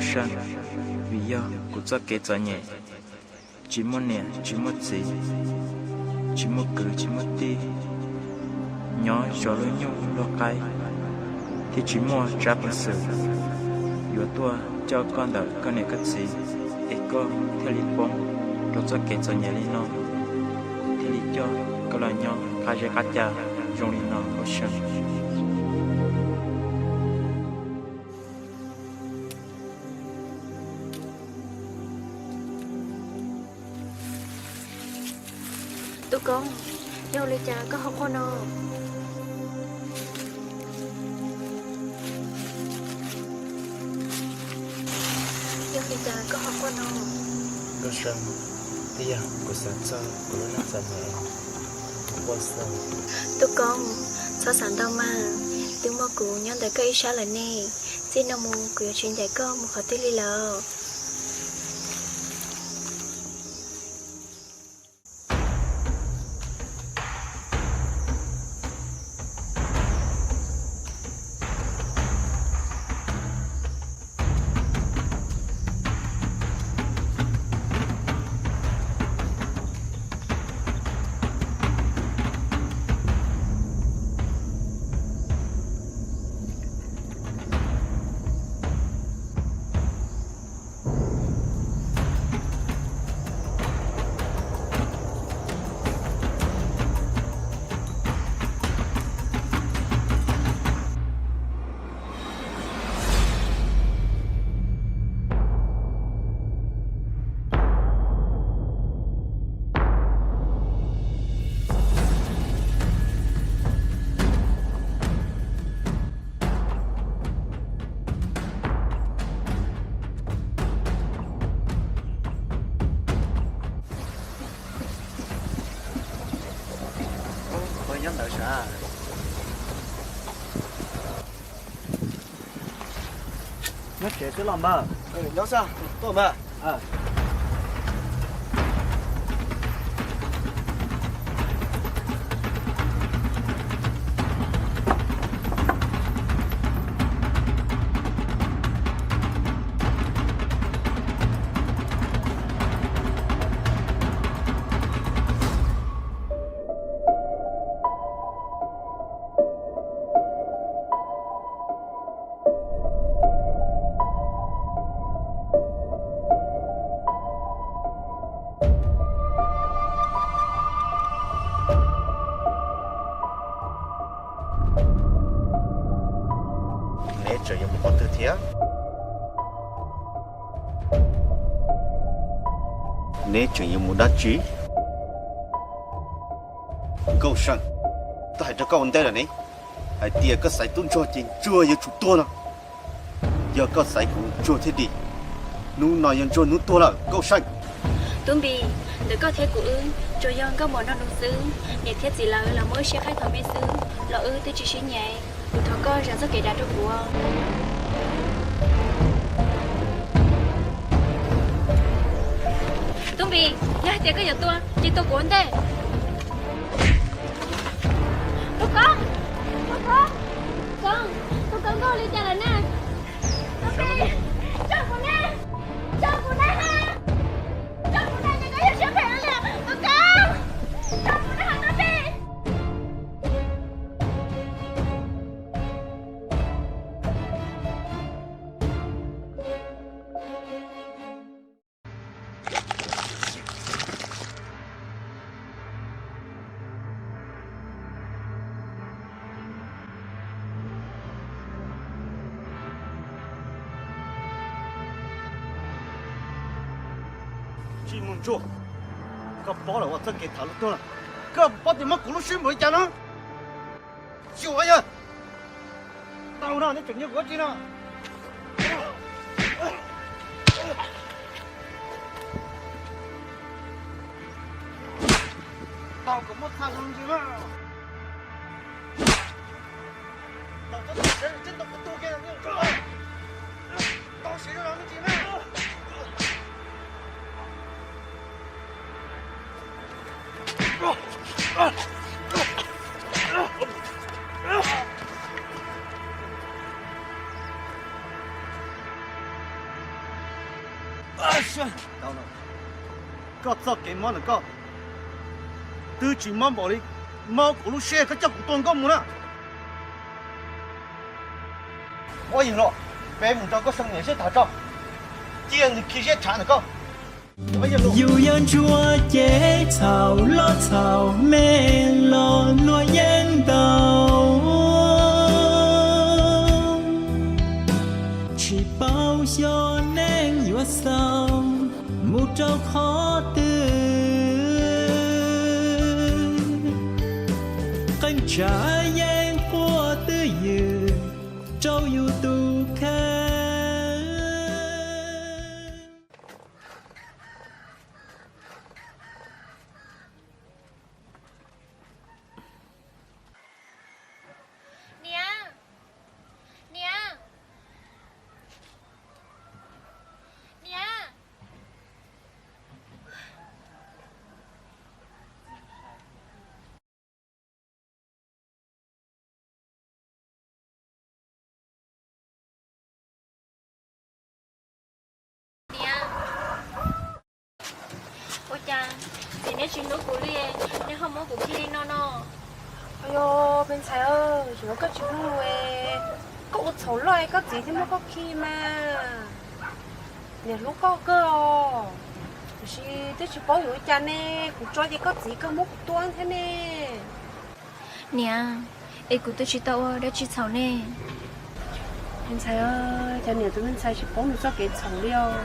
Seej, vim yog kuv txoj kev txom nyem, tsis muaj niam tsis muaj txiv, tsis muaj kwv tsis muaj tij, nyob zov luag nyuj luag qaib, thiaj tsis muaj tsab peev xwm yuav tuaj coj koj ntawm koj niam koj txiv, es koj thiaj li poob rau txoj kev txom nyem li no, thiaj li coj koj los nyob qab zeb qab ca zoo li no, Nkauj Seej. Tub Koob, yog li cas koj ho quaj no? Yog li cas koj ho quaj no? Nkauj Seej, twb yog kuv xav txog kuv lub neej txom nyem, kuv quaj xwb. Tub Koob, txhob xav ntau mas, twb muaj kuv nyob ntawm koj ib sab lawm ne. Txij no mus kuv yuav tsis ncaim koj mus qhov twg li lawm. Ua nyob ntawd sav. Nyob tsev xwb los npawg? Nyob xwb, tuaj npawg. Neb tseem yuav mus qhov twg thiab? Neb tseem yuav mus dab tsi? Nkauj Seej, twb hais rau koj ua ntej lawm ne, hais tias koj xaiv tub ntsuag ces ntsuag yuav tsum tuag no. Yog koj xaiv kuv ntsuag thiaj dim, hnub no yog ntsuag hnub tuag lawm Nkauj Seej. Tub Npis, ntawm koj thiab kuv wb tsuas yog nkauj muam nraug nus xwb, niam thiab txiv lawv los muab wb siab qhaib thov me xwb los wb twb tsis sib nyiam. Kuv thov koj zam txoj kev dav rau kuv. Tub Npis, yog hais tias koj yuav tua ces tua kuv ua ntej. Tub Koob, Tub Koob, Koob, Tub Koob nkauj li cas lawm na? Tub Npis, tso kuv na, tso kuv na, tso kuv na, ces koj yog siab phem li. Tub Koob, tso kuv na, Tub Npis. Tsis mus ntsuag, koj paub lawm ua txoj kev tham lub tuag, koj paub tias muab kuv lub siab npaum li cas no. Tsis ua yog tau no, neb tseem nyiag kuv dab tsi no? Tau kom muaj txha zoo ntsis na. Tau txhob txhawj siab, tseem tau kuv tua kiag, tau siab zoo me ntsis na. Tau lawm, koj txoj kev mob ntawm koj twb tsis mob npaum li mob kuv lub siab koj coj kuv tua nkauj mus na. Ua yawg los, peb mus nrog koj Xyooj niam sib tham tso, cia nws khi siab tshav ntawm koj. Yus yog ntsuag ces txhaum los txhaum, me los luag yeej ntaus. Tsis paub xyov neeg yuav xaus mus rau qhov twg, qee tsam yeej quaj twj ywm rau yus tus kheej. Niam, niam, niam. Niam, ua cas txiv neb tsis hlub kuv li, neb ho muab kuv khi li no no? Ayo, me ntxhais, yog koj tsis hlub, koj ua txhaum loj koj txiv thiaj muab koj khi mas. Niam hlub koj kawg os, tiam sis twb tsis paub yuav ua cas ne, kuv tso ces koj txiv kawg muab kuv tua thiab ne. Niam, es kuv twb tsis tau ua dab tsi txhaum ne. Me ntxhais, cov niam tus me ntxhais tsis paub nws txoj kev txhaum li os.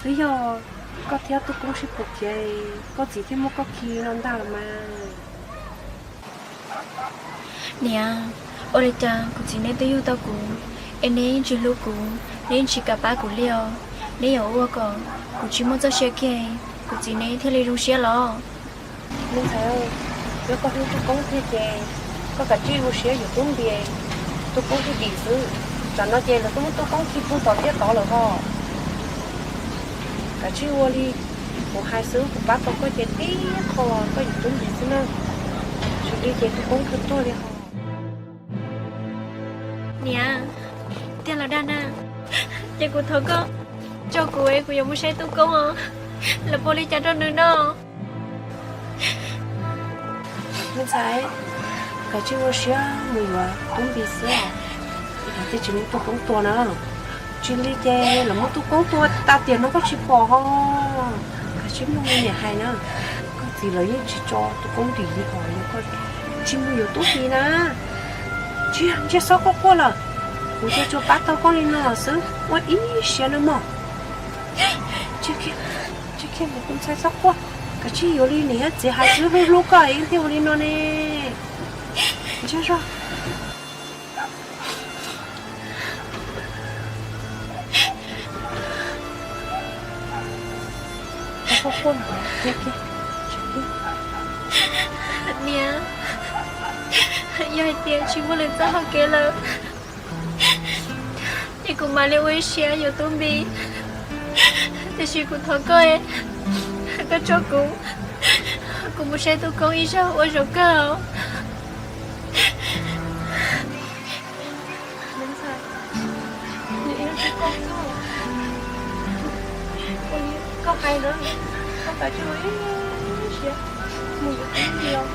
Twb yog koj thiab Tub Koob sib pus khiav, koj txiv thiaj muab koj khi no ntag los mas. Niam, ua li cas kuv txiv neb twb yug tau kuv, es neb yeej tsis hlub kuv, neb yeej tsis kam pab kuv li os. Neb yuav ua kom kuv tsis muaj txoj sia kiag, kuv txiv neb thiaj li zoo siab los? Me ntxhais, yog koj hlub Tub Koob tiag ces koj kav tsij ua siab yuav Tub Npis, Tub Koob thiaj dim xwb. Tsam no ces lawv twb muab Tub Koob khi puag tom tiaj tod lawm hos. Kav tsij ua li kuv hais xwb, kuv pab tau koj ces tib qho koj yuav Tub Npis xwb na. Tsis li ces Tub Koob kawg tuag li hos. Niam, tiag los dag na, ces kuv thov koj tso kuv es kuv yuav mus saib Tub Koob os, lawv puas li cas rau nws no. Me ntxhais, kav tsij ua siab mus yuav Tub Npis xwb os, lawv thiaj tsis muab Tub Koob tua na. Tsis li ces lawv muab Tub Koob tua tas tiam no koj tsis pom hos. Kav tsij mloog li niam hais na, koj txiv lawv yeej tsis tso Tub Koob dim li hos, yog koj tsis mus yuav Tub Npis na. Tsis yog, ntsiag xob quaj quaj lawm, kuv cia tsuas pab tau koj li no xwb, ua ib siab nawb mog. Tsis kiag, tsis kiag, tus ntxhais xob quaj, kav tsij yuav li niam thiab txiv hais xwb, hlub hlub koj yeej thiaj ua li no ne. Ntsiag zog. Niam, yog hais tias tsis muaj lwm txoj hau kev lawm, ces kuv mam li ua ib siab yuav Tub Npis. Tiam sis kuv thov koj, koj tso kuv, kuv mus saib Tub Koob ib zaug ua zaum kawg os. Koj hais na, koj kav tsij ua ib siab mus yuav Tub Npis os.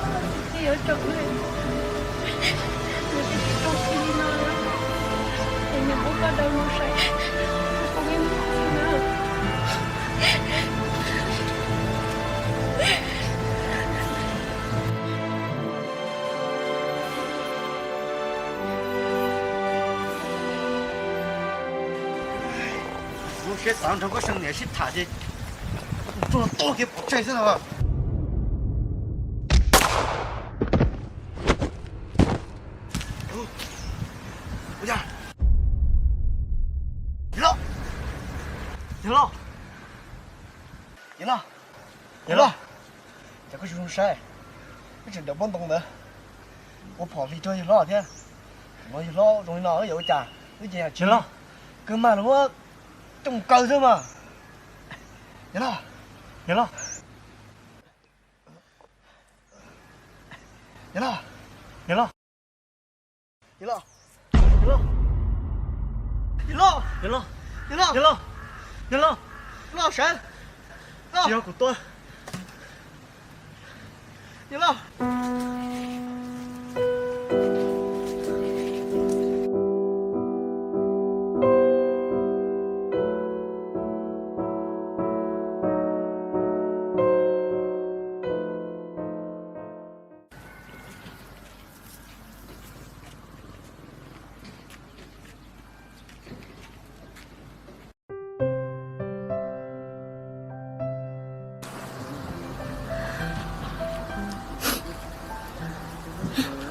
Koj txiv twb yuav tsum wb, nws twb tsis tso kuv li no, es nws muab koj daws mus saib, kuv yeej mus txij na. Lub siab xav nrog koj Xyooj niam sib tham ces tsuag tuag kiag pov tseg xwb no. Yawg loj, yawg loj, yawg loj, yawg loj, cas koj tsis zoo saib, koj tseem dawm pob ntoo ntawd, ua phom vig rau yawg loj thiab. Ua yawg hlob zoo li no yuav ua cas, wb ces yawg loj, kawg mas los muab coj mus kaw xwb mas. Yawg loj, yawg loj, yawg loj, yawg loj, yawg loj, yawg loj, yawg loj, yawg loj, yawg loj, yawg loj, Niam loj, loj sawv, tsis yog kuv tua. Niam loj.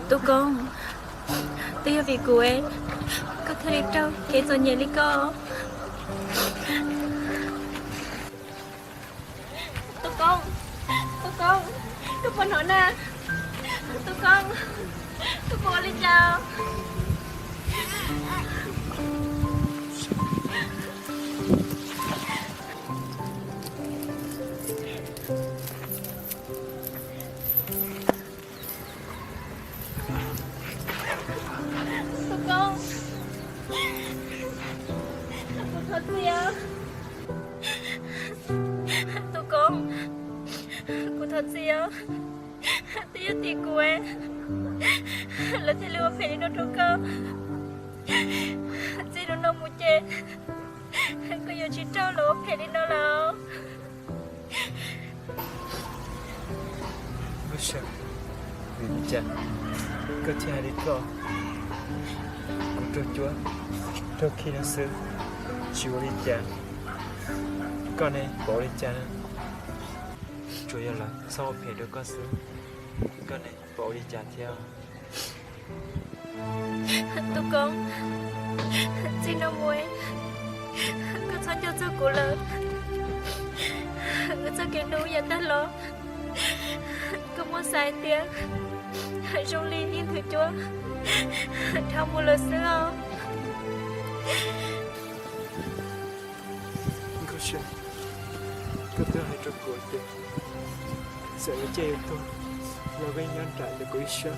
Tub Koob, twb yog vim kuv es koj thiaj li raug kev txom nyem li ko. Tub Koob, Tub Koob, koj puas hnov na? Tub Koob, koj puas ua li cas? Tub Koob, kuv thov txim os. Tub Koob, kuv thov txim os. Twb yog tim kuv lawv thiaj li ua phem li no rau koj. Txij hnub no mus ces koj yuav tsis raug lawv ua phem li no lawm. Nkauj Seej, vim li cas koj thiaj hais li ko? Kuv raug cuab raug khi no xwb, tsis ua li cas. Koj ne, pom ua li cas? Tsuas yog lawv txhob ua phem rau koj xwb, koj ne, pom ua li cas thiab? Tub Koob, txij no mus koj txhob nco txog kuv lawm. Wb txoj kev hlub yav tag los, koj muab xav hais tias zoo li ib nthwv cuab dhau mus lawm xwb os. Nkauj Seej, koj twb hais rau kuv tias txawm yuav ciaj yuav tuag los peb nyob nraim ntawm kuv ib sab.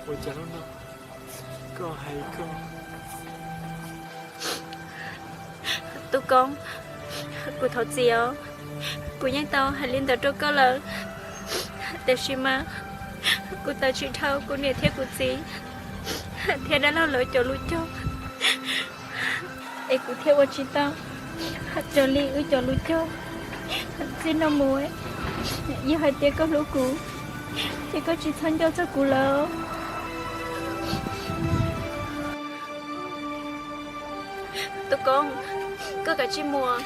Ua cas hnub no koj hais koj... Tub Koob, kuv thov txim os. Kuv yeej tau hais li ntawd rau koj lawm, tiam sis mas kuv tawm tsis dhau kuv niam thiab kuv txiv thiab dab laug lawv cov lus cog, es kuv thiaj ua tsis tau raws li wb cov lus cog. Txij no mus, yog hais tias koj hlub kuv, ces koj tsis txhob nco txog kuv lawm. Tub Koob, koj kav tsij mus,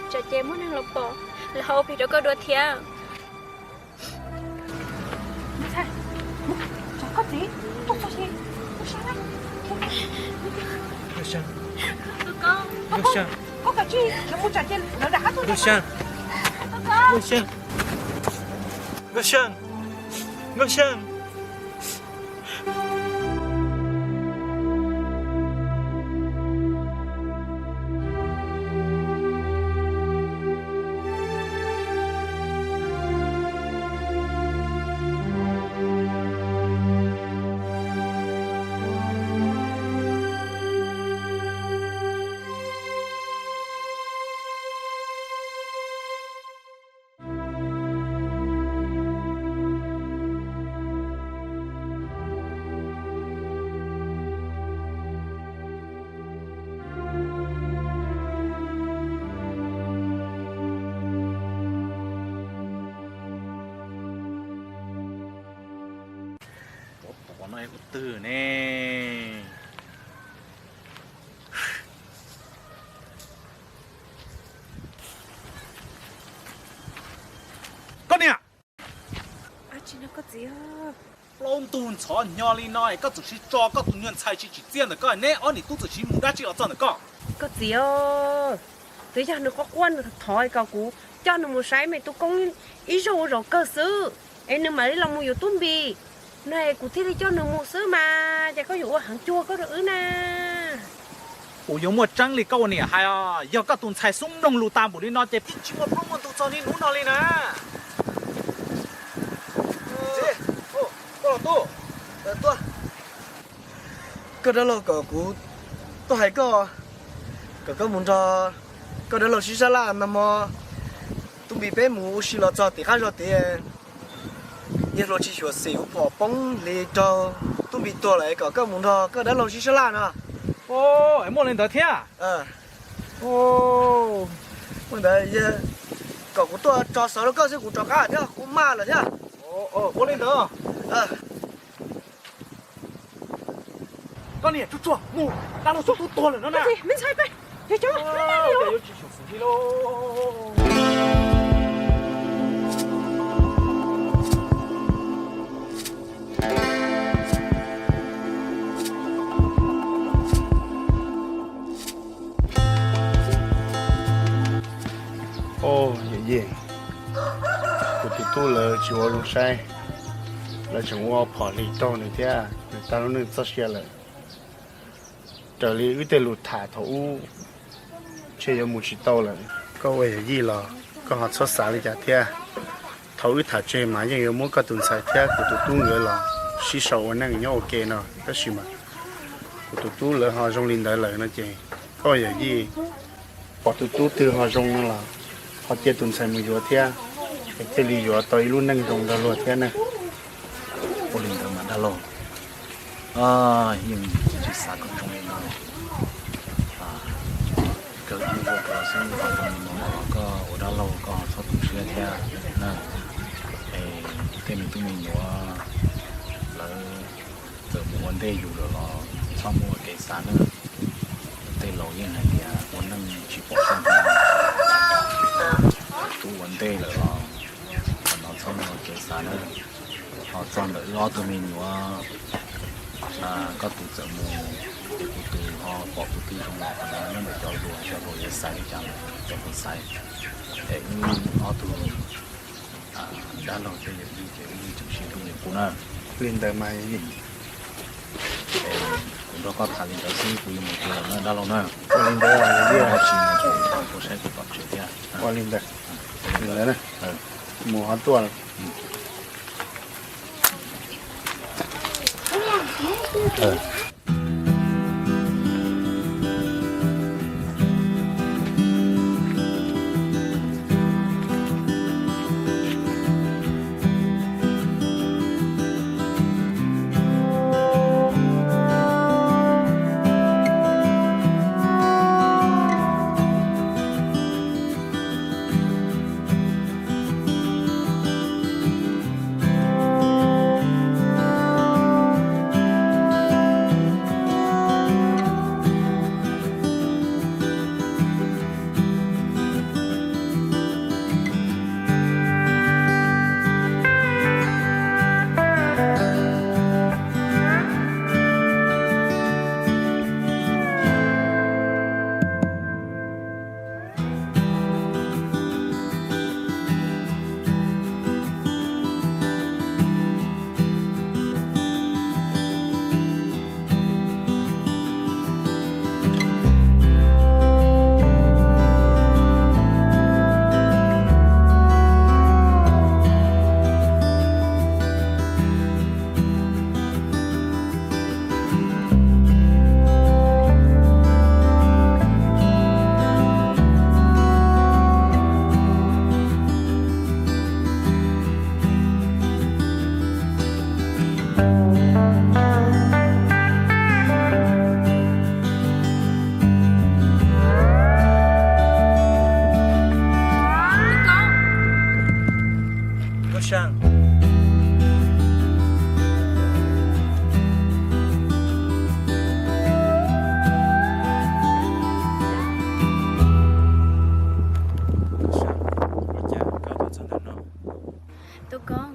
tsam ces muaj neeg los pom, lawv ho ua phem rau koj dua thiab. Nkauj Seej, Nkauj Seej, Nkauj Seej, Nkauj Seej, Nkauj Seej. Tuav tuav no ua twg ne? Koj niam! Plaub ntug ntxhov hnyo li no es koj txawm siv tso koj tus nyuag ntxhais tsis tsim txiaj ntawm koj, neb ob niam tub txawm siv mus dab tsi los txog ntawm koj? Koj txiv, twb yog nws quaj quaj nws thov kom kuv coj nws mus saib me tub koob ib zaug ua zaum kawg xwb, es nws mam li los mus yuav tub npis. No es kuv thiaj li coj nws mus xwb mas, ces koj yuav ua heev cuag koj rau wb na. Puas yuav muaj tseeb li koj ua niam hais os? Yog koj tus ntxhais xub mloog lus tas npaum li no ces yeej tsis muaj plaub muaj ntug txog niaj hnub no li na. Koj dab laug kom kuv tuaj hais koj, kom koj mus nrog Koj dab laug sib sab laj nag hmo, tub npis peb mus ua si los txog tim qab zog tid, yawg hluas tsis xyuam xim ua phom poob li raug tub npis tuag lawm kom koj mus nrog koj dab laug sib sab laj no. Muaj li ntawd thiab? Muaj ntawd, kom kuv tuaj tso xov rau koj xwb, kuv rov qab thiab, kuv maj lawm thiab. Ua li ntawd. Koj niam, tsuag tsuag mus, dab laug xub tub tuag lawm no na. Yawm yij, kuv tus tub lawv tsis ua zoo saib, lawv tseem ua phom hlis raug nws thiab nws tag lub neej txoj sia lawm. Raws li wb tej lus tham thaum ub, ntshe yuav mus tsis tau lawm. Koj ua yawm yij los koj ho txhob xav li cas thiab. Thaum wb tham tseg mas yeej yuav muab koj tus ntxhais thiab kuv tus tub nkawd los sib sau ua neej nyob ua ke no, tab sis mas kuv tus tub lawv ho zoo li ntawd lawm no ces koj yawm yij pom tus tub twg ho zoo no los ho cia tus ntxhais mus yuav thiab, es thiaj li yuav tau ib lub neej zoo nrog luag thiab na. Ua li ntawd mas dab laug, yeej tsis xav kom zoo li no. Kawg ib ua rau xwb, ho zoo li no los koj ua dab laug koj ho txhob tu siab thiab na. Es tej me tub me nyuam lawv txawm mus ua ntej yus lawm los txhob muaj kev xav na. Tej laus yeej hais tias ua neej tsis pom xyov, tub ua ntej lawm los qhov no txhob muaj kev xav na. Ho txog ntawm wb ob tug me nyuam, koj tus txawm mus, kuv tus ho pom tus twg zoo los qhov no nyob ntawm cov hluas, cov hluas yuav xav li cas los cov hluas xav. Es wb ob tug dab laug thiab yawm yij ces wb tseem sib hlub li qub na. Li ntawd mas, kuv nrog koj tham li ntawd xwb, kuv yuav mus tsev lawm na dab laug na. Ua li ntawd, ua li ntawd. Mus ho tuaj. Tub Koob,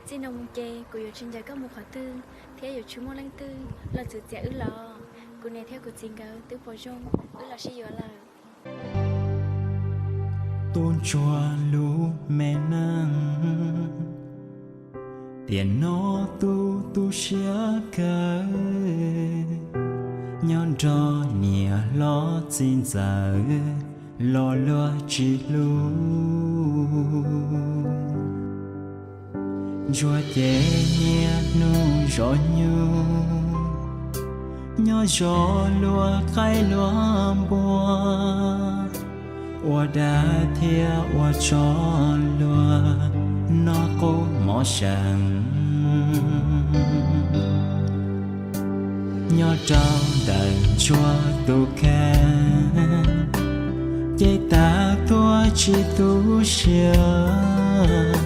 txij no mus ces kuv yuav tsis ncaws koj mus qhov twg, thiab yuav tsis muaj leej twg los txwv txiav wb los. Kuv niam thiab kuv txiv nkawd twb pom zoo wb los sib yuav lawm. Tub ntsuag lub me neej, tiam no tu tu siab kawg, nyob nrog niam hlob txiv ntxawm los luag tsis hlub. Ntsuag ces niaj hnub zov nyuj, nyob zov luag qaib luag npua. Ua dab thiab ua tsov luag, noj qub mov seem. Nyob rau ntawm ntsuag tus kheej, ces tas tuag tsis tu siab.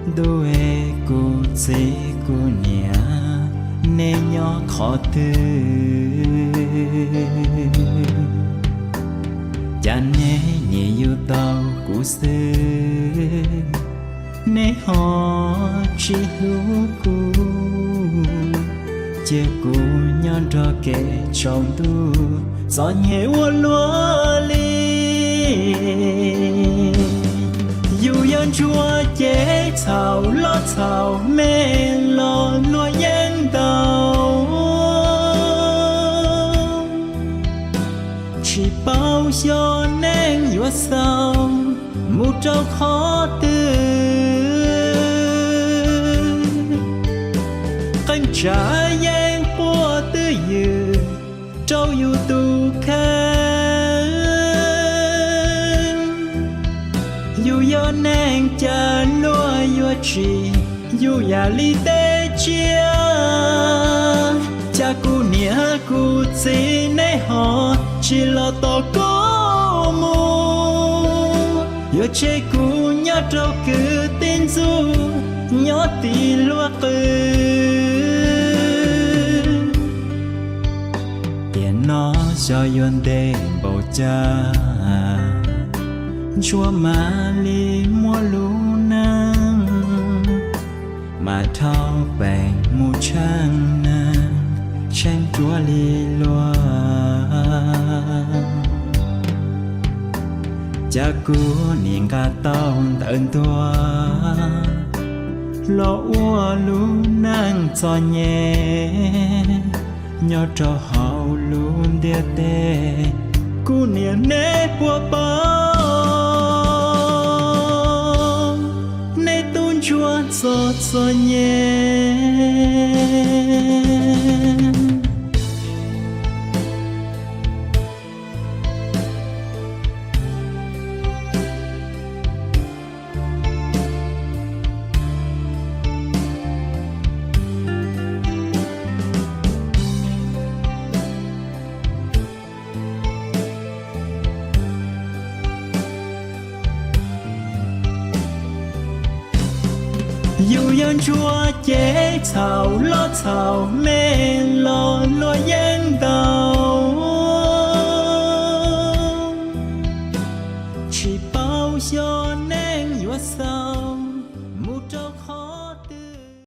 Ntuj es, kuv txiv kuv niam, neb nyob qhov twg? Cas neb nyiam yug tau kuv xwb, neb ho tsis hlub kuv, cia kuv nyob nrog kev tsaus ntuj txom nyem ua luaj li. Yus yog ntsuag ces txhaum los txhaum me los luag yeej ntau. Tsis paub xyov neej yuav xaus mus rau qhov twg. Qee tsam yeej quaj twj ywm rau yus tus kheej. Yus yog neeg cas luag yuav tsim yus yam li tej tsiaj? Cas kuv niam kuv txiv neb ho tsis los tos kuv mus? Yuav tseg kuv nyob rau kwv tij ntxub, nyob tim luag qw. Tiam no xyov yuav ntev npaum cas, ntsuag mam li muaj lub neej, mam dhau peem mus tsheej neeg, tsheej ruaj li luag. Cas kuv nim nqa tau ntawv ntuag los ua lub neej txom nyem nyob rau hauv lub ntiaj teb. Kuv niam neb puas paub neb tub ntsuag txom txom nyem? Yus yog ntsuag ces txhaum los txhaum me los luag yeej ntau.